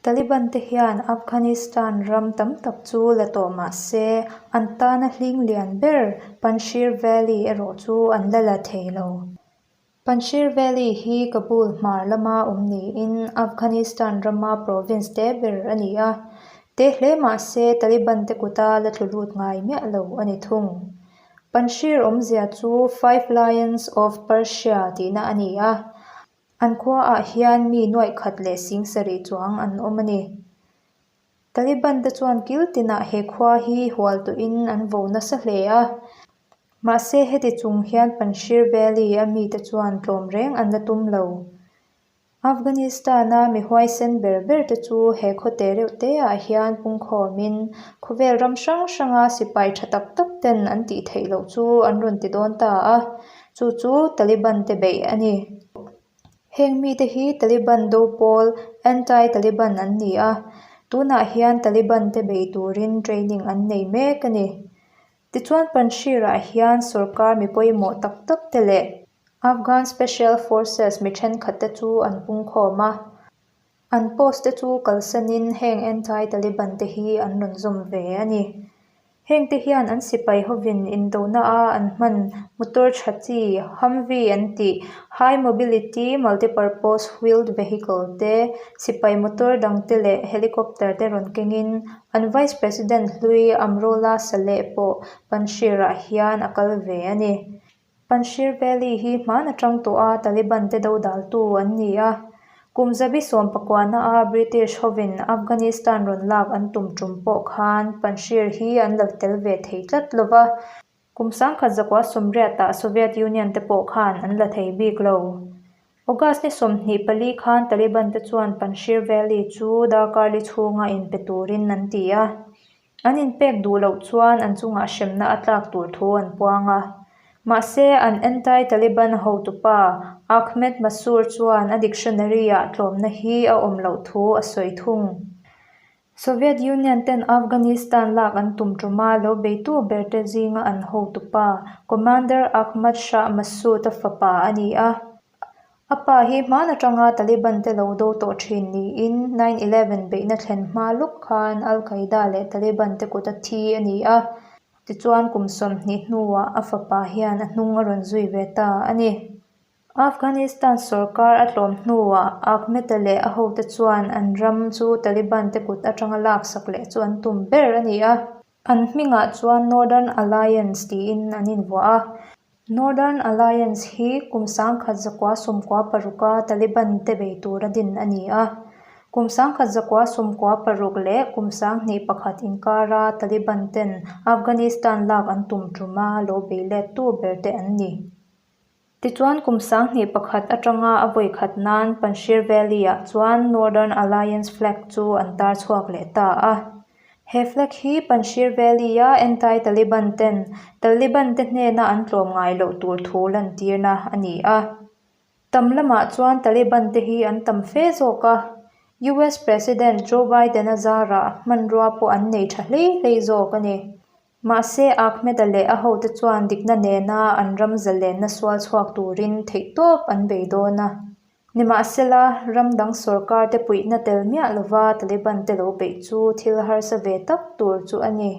Taliban te hian Afghanistan ram tam tak chu la tawh mah se, an tana hling lian ber Panjshir Valley erawh chu an la la thei lo. Panjshir Valley hi Kabul hmar lama awm niin Afghanistan rama province te ber a ni a, te hle mah se Taliban te kuta la tlu lut ngai miah lo a ni thung. Panjshir awmzia chu Five Lions of Persia tihna a ni a, An khuaah hian mi nuaih khat leh sing sarih chuang an awm a ni. Taliban te chuan kil tinah he khua hi hual tawhin an vo nasa hle a. Mahse heti chung hian Panjshir Valley a mite chuan tlawm reng an la tum lo. Afghanistan-a mi huaisen ber ber te chu he khaw te reuh te ah hian pungkhawmin khawvel ram hrang hranga sipai tha tak tak ten an tih theih loh chu an rawn ti dawn ta a. Chu chu Taliban te beih a ni. Heng mite hi Taliban do pawl, anti-Taliban an ni a, tunah hian Taliban te bei turin training an nei mek a ni. Tichuan Panjshir-ah hian sorkar mi pawimawh tak tak te leh Afghan Special Forces mi thenkhat te chu an pungkhawm a. An post te chu kalsanin heng anti-Taliban te hi an rawn zawm ve a ni. Heng te hian an sipai hovin indona a an hman motor tha chi Humvee an tih High Mobility Multipurpose Wheeled Vehicle te, sipai motor dang te leh helicopter te rawn kengin an Vice President hlui Amrullah Saleh pawh Panjshir-ah hian a kal ve a ni. Panjshir Valley hi hman atang tawh a Taliban te dodaltu an ni a. Kum zabi sawm pakuana a British hovin Afghanistan rawn lak an tum tum pawh khan Panjshir hi an lo tel ve thei tlat lo va. Kum sangkhat zakua sawmriatah Soviet Union te pawh khan an la thei bik lo. August ni 24 khan Taliban te chuan Panjshir Valley chu darkar li chhunga inpe turin an ti a. An inpek duh loh chuan an chungah hremna a tlak tur thu an puang a. Mahse, an anti-Taliban hotupa Ahmed Massoud chuan a dictionary-ah tlawmna hi a awm loh thu a sawi thung. Soviet Union ten Afghanistan lak an tum tuma lo beitu berte zinga an hotupa Commander Ahmad Shah Massoud-a fapa a ni a. A pa hi hman atanga Taliban te lo do tawh thin niin nine eleven beihna thlen hma lawk khan Al Qaeda leh Taliban te kut a thi a ni a, tichuan kum 20 hnuah a fapa hian a hnung a rawn zui ve ta a ni. Afghanistan sorkar a tlawm hnuah Ahmed-a leh a hote chuan an ram chu Taliban te kut atanga laksak leh chu an tum ber a ni a. An hmingah chuan Northern Alliance tiin an invuah a. Northern Alliance hi kum 1996 a Taliban te bei tura din a ni a. Kum 1996 leh kum 2001 inkara Taliban ten Afghanistan lak an tum tuma lo bei lettu ber te an ni. Tichuan kum 2001 atanga a vawi khat nan Panjshir Valley-ah chuan Northern Alliance flag chu an tar chhuak leh ta a. He flag hi Panjshir Valley-a anti-Taliban ten Taliban te hnena an tlawm ngai loh tur thu lantirna a ni a. Tam lamah chuan Taliban te hi an tam fe zawk a, US President Joe Biden-a zarah hmanrua pawh an nei tha hlei hlei zawk a ni. Mahse, Ahmed-a leh a hote chuan dikna nena an ram zalenna sual chhuak turin theihtawp an bei dawn a. Nimahsela, ram dang sorkar te puihna tel miah lova Taliban te lo beih chu thil harsa ve tak tur chu a ni.